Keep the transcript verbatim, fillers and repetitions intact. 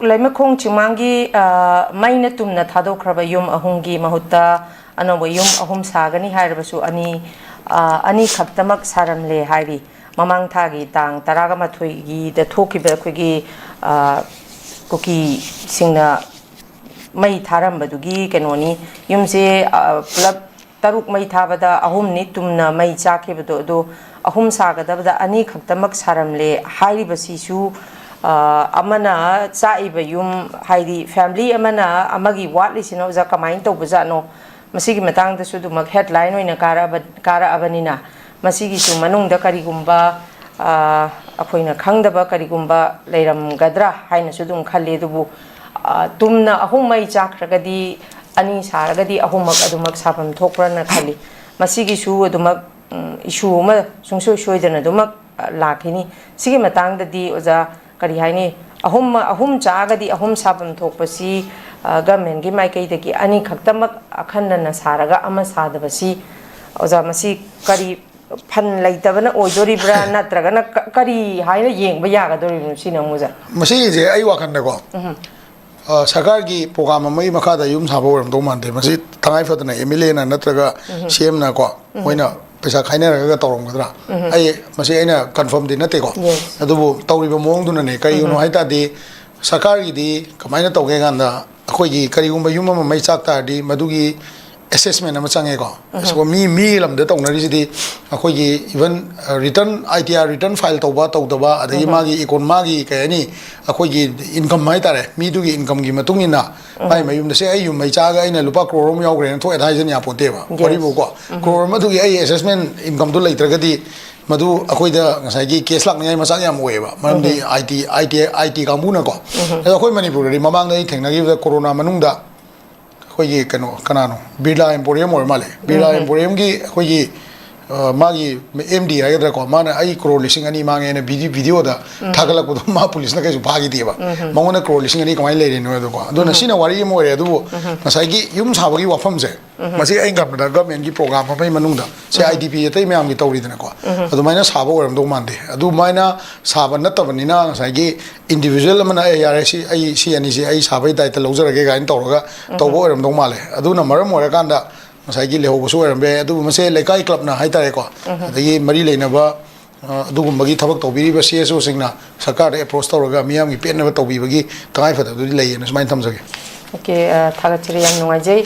ꯂꯩꯃꯈꯣꯡ ꯆꯤꯡꯃꯥꯡꯒꯤ, ꯑ, ꯃꯩꯅ ꯇꯨꯝꯅ ꯊꯥꯗꯣꯛꯈ꯭ꯔꯕ ꯌꯨꯝ ꯑꯍꯨꯝꯒꯤ ꯃꯍꯨꯠꯇ ꯑꯅꯧꯕ ꯌꯨꯝ ꯑꯍꯨꯝ ꯁꯥꯒꯅꯤ ꯍꯥꯏꯔꯕꯁꯨ ꯑꯅꯤ, ꯑ, ꯑꯅꯤꯈꯛꯇꯃꯛ ꯁꯥꯔꯝꯂꯦ ꯍꯥꯏꯔꯤ꯫ ꯃꯃꯥꯡ ꯊꯥꯒꯤ ꯇꯥꯡ ꯇꯔꯥꯒ ꯃꯥꯊꯣꯏꯒꯤꯗ ꯊꯣꯛꯈꯤꯕ ꯑꯩꯈꯣꯏꯒꯤ, ꯑ, ꯀꯨꯀꯤꯁꯤꯡꯅ ꯃꯩ ꯊꯥꯔꯝꯕꯗꯨꯒꯤ ꯀꯩꯅꯣꯅꯤ꯫ ꯌꯨꯝꯁꯦ, ꯑ, ꯄꯨꯂꯞ ꯇꯔꯨꯛ ꯃꯩ ꯊꯥꯕꯗ ꯑꯍꯨꯝꯅꯤ ꯇꯨꯝꯅ ꯃꯩ ꯆꯥꯛꯈꯤꯕꯗꯣ, ꯑꯗꯣ ꯑꯍꯨꯝ ꯁꯥꯒꯗꯕꯗ ꯑꯅꯤꯈꯛꯇꯃꯛ ꯁꯥꯔꯝꯂꯦ ꯍꯥꯏꯔꯤꯕꯁꯤꯁꯨ, ꯑ, ꯑꯃꯅ ꯆꯥꯛꯏꯕ ꯌꯨꯝ, ꯍꯥꯏꯗꯤ family ꯑꯃꯅ ꯑꯃꯒꯤ ꯋꯥꯠꯂꯤꯁꯤꯅ ꯑꯣꯖꯥ ꯀꯃꯥꯏꯅ ꯇꯧꯕꯖꯥꯠꯅꯣ? ꯃꯁꯤꯒꯤ ꯃꯇꯥꯡꯗꯁꯨ ꯑꯗꯨꯃꯛ headline ꯑꯣꯏꯅ ꯀꯥꯔꯛꯑꯕ-, ꯀꯥꯔꯛꯑꯕꯅꯤꯅ, ꯃꯁꯤꯒꯤꯁꯨ ꯃꯅꯨꯡꯗ ꯀꯔꯤꯒꯨꯝꯕ, ꯑ, ꯑꯩꯈꯣꯏꯅ ꯈꯪꯗꯕ ꯀꯔꯤꯒꯨꯝꯕ ꯂꯩꯔꯝꯒꯗ꯭ꯔꯥ ꯍꯥꯏꯅꯁꯨ ꯑꯗꯨꯝ ꯈꯜꯂꯤ꯫ ꯑꯗꯨꯕꯨ, ꯑ, ꯇꯨꯝꯅ ꯑꯍꯨꯝ ꯃꯩ ꯆꯥꯛꯈ꯭ꯔꯒꯗꯤ, ꯑꯅꯤ ꯁꯥꯔꯒꯗꯤ ꯑꯍꯨꯝꯃꯛ ꯑꯗꯨꯃꯛ ꯁꯥꯐꯝ ꯊꯣꯛꯄ꯭ꯔꯅ ꯈꯜꯂꯤ꯫ ꯃꯁꯤꯒꯤꯁꯨ ꯑꯗꯨꯃꯛ, ꯎꯝ, issue ꯑꯃ ꯁꯨꯡꯁꯣꯏ ꯁꯣꯏꯗꯅ ꯑꯗꯨꯃꯛ, ꯑ, ꯂꯥꯛꯈꯤꯅꯤ꯫ ꯁꯤꯒꯤ ꯃꯇꯥꯡꯗꯗꯤ ꯑꯣꯖꯥ, ꯀꯔꯤ ꯍꯥꯏꯅꯤ, ꯑꯍꯨꯝ, ꯑꯍꯨꯝ ꯆꯥꯔꯒꯗꯤ ꯑꯍꯨꯝ ꯁꯥꯐꯝ ꯊꯣꯛꯄꯁꯤ, ꯑ, governmentꯀꯤ ꯃꯥꯏꯀꯩꯗꯒꯤ ꯑꯅꯤꯈꯛꯇꯃꯛ ꯑꯈꯟꯅꯅ ꯁꯥꯔꯒ ꯑꯃ ꯁꯥꯗꯕꯁꯤ, ꯑꯣꯖꯥ, ꯃꯁꯤ ꯀꯔꯤ ꯐꯟ ꯂꯩꯇꯕꯅ ꯑꯣꯏꯗꯣꯔꯤꯕ꯭ꯔꯥ, ꯅꯠꯇ꯭ꯔꯒꯅ ꯀ-, ꯀꯔꯤ ꯍꯥꯏꯅ ꯌꯦꯡꯕ ꯌꯥꯒꯗꯣꯔꯤꯕꯅꯣ ꯁꯤꯅ ꯑꯃꯨꯛ, ꯑꯣꯖꯥ? ꯃꯁꯤꯒꯤꯁꯦ ꯑꯩ ꯋꯥꯈꯜꯗꯀꯣ, ꯎꯝ꯫ ꯑ, ꯁꯔꯀꯥꯔꯒꯤ program ꯑꯃꯒꯤ ꯃꯈꯥꯗ ꯌꯨꯝ ꯁꯥꯕ ꯑꯣꯏꯔꯝꯗꯧ ꯃꯥꯟꯗꯦ꯫ ꯃꯁꯤ ꯇꯉꯥꯏ ꯐꯗꯅ MLAꯅ ꯅꯠꯇ꯭ꯔꯒ ꯎꯝ꯫ CMꯅꯀꯣ, ꯎꯝ꯫ ꯃꯣꯏꯅ ꯄꯩꯁꯥ ꯈꯥꯏꯅꯔꯒ ꯇꯧꯔꯝꯒꯗ꯭ꯔꯥ? ꯎꯝ꯫ ꯑꯩ, ꯃꯁꯤ ꯑꯩꯅ confirmꯗꯤ ꯅꯠꯇꯦꯀꯣ꯫ Yes꯫ ꯑꯗꯨꯕꯨ ꯇꯧꯔꯤꯕ ꯃꯑꯣꯡꯗꯨꯅꯅꯦ꯫ ꯀꯔꯤꯒꯤꯅꯣ ꯎꯝ꯫ ꯍꯥꯏ ꯇꯥꯔꯗꯤ, ꯁꯔꯀꯥꯔꯒꯤꯗꯤ ꯀꯃꯥꯏꯅ ꯇꯧꯒꯦ ꯀꯥꯟꯗ, ꯑꯩꯈꯣꯏꯒꯤ ꯀꯔꯤꯒꯨꯝꯕ ꯌꯨꯝ ꯑꯃ ꯃꯩ ꯆꯥꯛ ꯇꯥꯔꯗꯤ, ꯃꯗꯨꯒꯤ assessment ꯑꯃ ꯆꯪꯉꯦꯀꯣ꯫ ꯎꯝ꯫ ꯑꯁꯤꯒꯨꯝꯕ ꯃꯤ, ꯃꯤ ꯂꯝꯗ ꯇꯧꯅꯔꯤꯁꯤꯗꯤ, ꯑꯩꯈꯣꯏꯒꯤ even, ꯑ, return, ITR return file ꯇꯧꯕ ꯇꯧꯗꯕ, ꯑꯗꯒꯤ ꯎꯝ꯫ ꯃꯥꯒꯤ econ-, ꯃꯥꯒꯤ ꯀꯩ ꯍꯥꯏꯅꯤ, ꯑꯩꯈꯣꯏꯒꯤ income ꯍꯥꯏꯇꯥꯔꯦ, ꯃꯤꯗꯨꯒꯤ incomeꯒꯤ ꯃꯇꯨꯡ ꯏꯟꯅ ꯎꯝ꯫ ꯃꯥꯏ ꯃꯌꯨꯝꯗ, "ꯁꯦ, ꯑꯩ ꯌꯨꯝ ꯃꯩ ꯆꯥꯛꯑꯒ ꯑꯩꯅ ꯂꯨꯄꯥ ꯀ꯭ꯔꯣꯔ ꯑꯃ ꯌꯥꯎꯈ꯭ꯔꯦꯅ ꯊꯣꯛꯑꯦꯅ" ꯍꯥꯏꯖꯟ ꯌꯥꯄꯣꯟꯇꯦꯕ꯫ Yes꯫ ꯋꯥꯔꯤꯕꯨꯀꯣ, ꯎꯝ꯫ ꯀ꯭ꯔꯣꯔ ꯑꯃꯗꯨꯒꯤ ꯑꯩ assessment incomeꯗꯨ ꯂꯩꯇ꯭ꯔꯒꯗꯤ, ꯃꯗꯨ ꯑꯩꯈꯣꯏꯗ ꯉꯁꯥꯏꯒꯤ case ꯂꯥꯛꯅꯤꯡꯉꯥꯏ ꯃꯆꯥꯛ ꯌꯥꯝ ꯑꯣꯏꯌꯦꯕ꯫ ꯃꯔꯝꯗꯤ ꯎꯝ꯫ IT, IT, IT ꯀꯥꯡꯕꯨꯅꯀꯣ꯫ ꯎꯝ꯫ ꯑꯗꯣ ꯑꯩꯈꯣꯏ ꯃꯅꯤꯄꯨꯔꯗꯗꯤ ꯃꯃꯥꯡꯗ ꯑꯩ ꯊꯦꯡꯅꯈꯤꯕꯗ, ꯀꯣꯔꯣꯅꯥ ꯃꯅꯨꯡꯗ ꯑꯩꯈꯣꯏꯒꯤ ꯀꯩꯅꯣ, ꯀꯅꯥꯅꯣ? ꯕꯤꯔꯂꯥ Emporium ꯑꯣꯏꯔ ꯃꯥꯜꯂꯦ꯫ ꯕꯤꯔꯂꯥ ꯎꯝ꯫ Emporiumꯒꯤ ꯑꯩꯈꯣꯏꯒꯤ, ꯑ, ꯃꯥꯒꯤ ꯑꯦꯝ ꯗꯤ ꯍꯥꯏꯒꯗ꯭ꯔꯥꯀꯣ, ꯃꯥꯅ "ꯑꯩ ꯀ꯭ꯔꯣꯔ ꯂꯤꯁꯤꯡ ꯑꯅꯤ ꯃꯥꯡꯉꯦꯅ" ꯚꯤꯗꯤꯑꯣ ꯊꯥꯒꯠꯂꯛꯄꯗꯣ ꯃꯥ ꯄꯨꯂꯤꯁꯅ ꯀꯩꯁꯨ ꯐꯥꯈꯤꯗꯦꯕ꯫ ꯃꯉꯣꯟꯗ ꯀ꯭ꯔꯣꯔ ꯂꯤꯁꯤꯡ ꯑꯅꯤ ꯀꯃꯥꯏꯅ ꯂꯩꯔꯤꯅꯣ ꯍꯥꯏꯗꯣꯀꯣ꯫ ꯑꯗꯨꯅ ꯁꯤꯅ ꯋꯥꯔꯤ ꯑꯃ ꯑꯣꯏꯔꯦ꯫ ꯑꯗꯨꯕꯨ ꯉꯁꯥꯏꯒꯤ ꯌꯨꯝ ꯁꯥꯕꯒꯤ ꯋꯥꯐꯝꯁꯦ, ꯃꯁꯤ ꯑꯩꯅ ꯈꯟꯕꯗ ꯒꯚꯔꯟꯃꯦꯟꯒꯤ ꯄ꯭ꯔꯣꯒ꯭ꯔꯥꯝ ꯑꯃꯒꯤ ꯃꯅꯨꯡꯗ, ꯁꯤ ꯑꯥꯏ ꯗꯤ ꯄꯤ ꯑꯇꯩ ꯃꯌꯥꯝꯒꯤ ꯇꯧꯔꯤꯗꯅꯀꯣ, ꯑꯗꯨꯃꯥꯏꯅ ꯁꯥꯕ ꯑꯣꯏꯔꯝꯗꯧ ꯃꯥꯟꯗꯦ꯫ ꯑꯗꯨꯃꯥꯏꯅ ꯁꯥꯕ ꯅꯠꯇꯕꯅꯤꯅ ꯉꯁꯥꯏꯒꯤ ꯏꯟꯗꯤꯕꯤꯖꯨꯋꯦꯜ ꯑꯃꯅ "ꯑꯦ, ꯌꯥꯔꯦ, ꯁꯤ ꯑꯩ, ꯁꯤ ꯑꯅꯤꯁꯤ ꯑꯩ ꯁꯥꯕꯒꯤ ꯗꯥꯏꯇ ꯂꯧꯖꯔꯒꯦ" ꯀꯥꯏꯅ ꯇꯧꯔꯒ ꯇꯧꯕ ꯑꯣꯏꯔꯝꯗꯧ ꯃꯥꯜꯂꯦ꯫ ꯑꯗꯨꯅ ꯃꯔꯝ ꯑꯣꯏꯔꯀꯥꯟꯗ ꯉꯁꯥꯏꯒꯤ ꯂꯩꯍꯧꯕꯁꯨ ꯑꯣꯏꯔꯝꯕ ꯌꯥꯏ꯫ ꯑꯗꯨꯕꯨ ꯃꯁꯦ ꯂꯩꯀꯥꯏ ꯀ꯭ꯂꯕꯅ ꯍꯥꯏꯇꯥꯔꯦꯀꯣ, ꯑꯗꯒꯤ ꯃꯔꯤ ꯂꯩꯅꯕ, ꯑ, ꯑꯗꯨꯒꯨꯝꯕꯒꯤ ꯊꯕꯛ ꯇꯧꯕꯤꯔꯤꯕ ꯁꯤ ꯑꯦꯁ ꯑꯣꯁꯤꯡꯅ ꯁꯔꯀꯥꯔꯗ ꯑꯦꯄ꯭ꯔꯣꯁ ꯇꯧꯔꯒ ꯃꯤꯌꯥꯝꯒꯤ ꯄꯦꯟꯅꯕ ꯇꯧꯕꯤꯕꯒꯤ ꯇꯉꯥꯏꯐꯗꯕꯗꯨꯗꯤ ꯂꯩꯌꯦꯅ ꯁꯨꯃꯥꯏꯅ ꯊꯝꯖꯒꯦ꯫ ꯑꯣꯀꯦ, ꯑ, ꯊꯥꯒꯠꯆꯔꯤ, ꯌꯥꯝ ꯅꯨꯡꯉꯥꯏꯖꯩ꯫